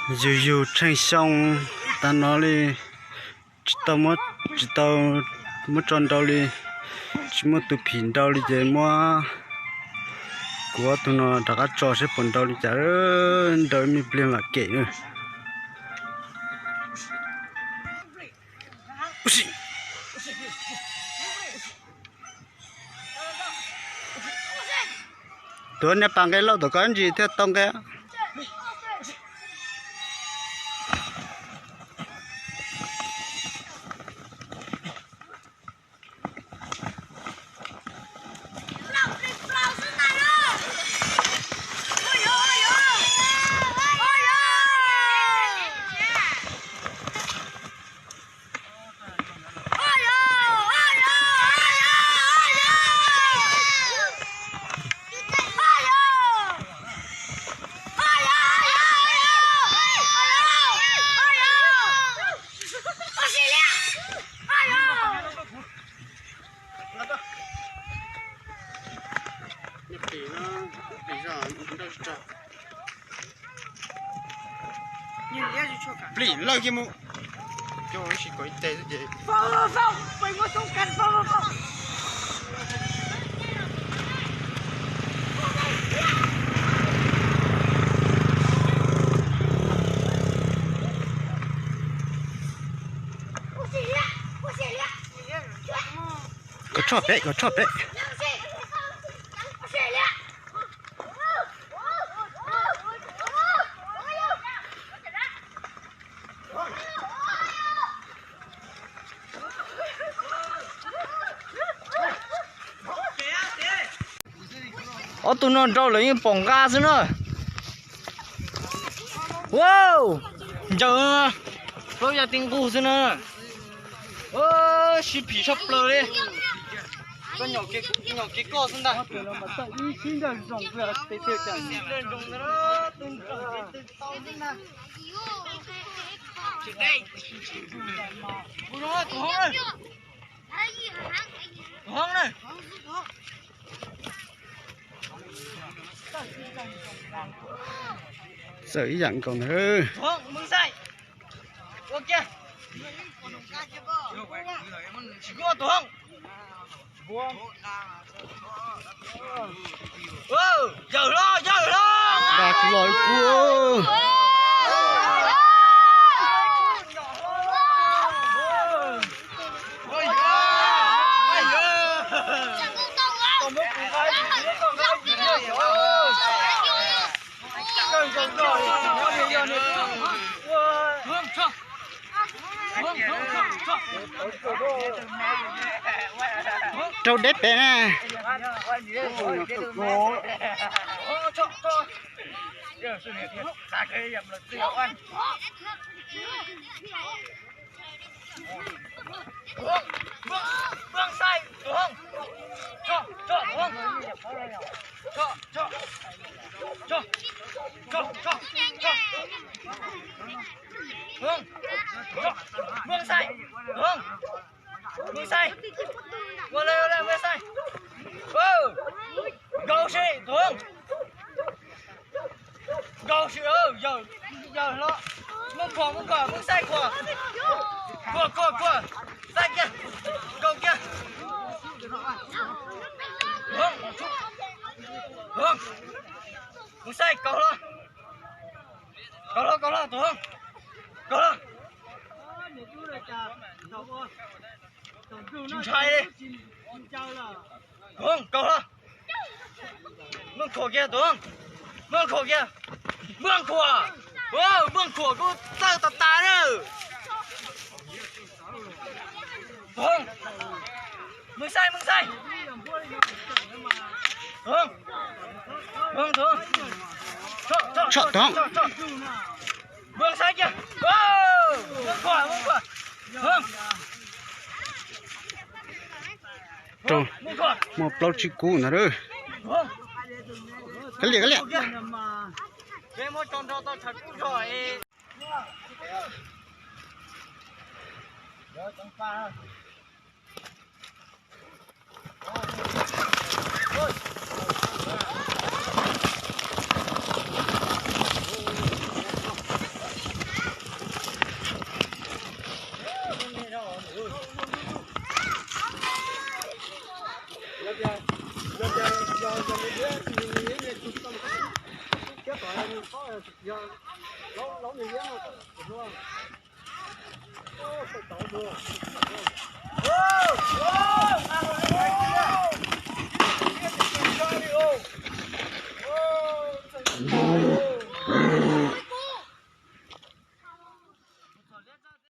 Yug yug tsheej xyoo tas no li, tsis tau muab, tsis tau muab tso nrau li, tsis muaj tus phim nrau li ces muab kuv ob tug no rov qab tso seb puas nrau li cas, nrau ib me pliag mam kem. Tuav niag pas nqe lauj tom ko ntsis thiaj tau nqe. Plim lawj kiag mus. Coj ib sim kom ib teg xwb ces. Kom tshoj pem, kom tshoj pem. Ob tug no nrau lawm yeej pom nqa xwb na. Wow, ncaws plaub yav ti nqug xwb na. Sib phim sab plaws li. Koj nyom kev koj xwb ntag. Txawm ib yam nkaus ntag. Yawm hlob, yawm hlob. Dag tsis los li kuv. Rau deb pem na. Mws xais, ua le, ua le, mws xais. Nkaus sim, tus hoob. Nkaus sim, yawm hlob. Mws khuam, mws khuam, mws xais khuam. Khuam, khuam, khuam. Xais kiag. Nkaus kiag. Tus hoob. Tus hoob. Mws xais, kaus hlo. Kaus hlo, kaus hlo, tus hoob. Kaus hlo. Tsis ntshai li. Tus hoob, kaus hlo. Mws khuam kiag, tus hoob. Mws khuam kiag. Mws khuam. Mws khuam kuj txawj tas tas na. Tus hoob. Mws xais, mws xais. Tus hoob. Tus hoob, tus hoob. Tso, tso, tso, tso. Mws xais kiag. Mws khuam, mws khuam. Tus hoob. Rau, muaj plaub tsib kub ntag. Kav liam, kav liam.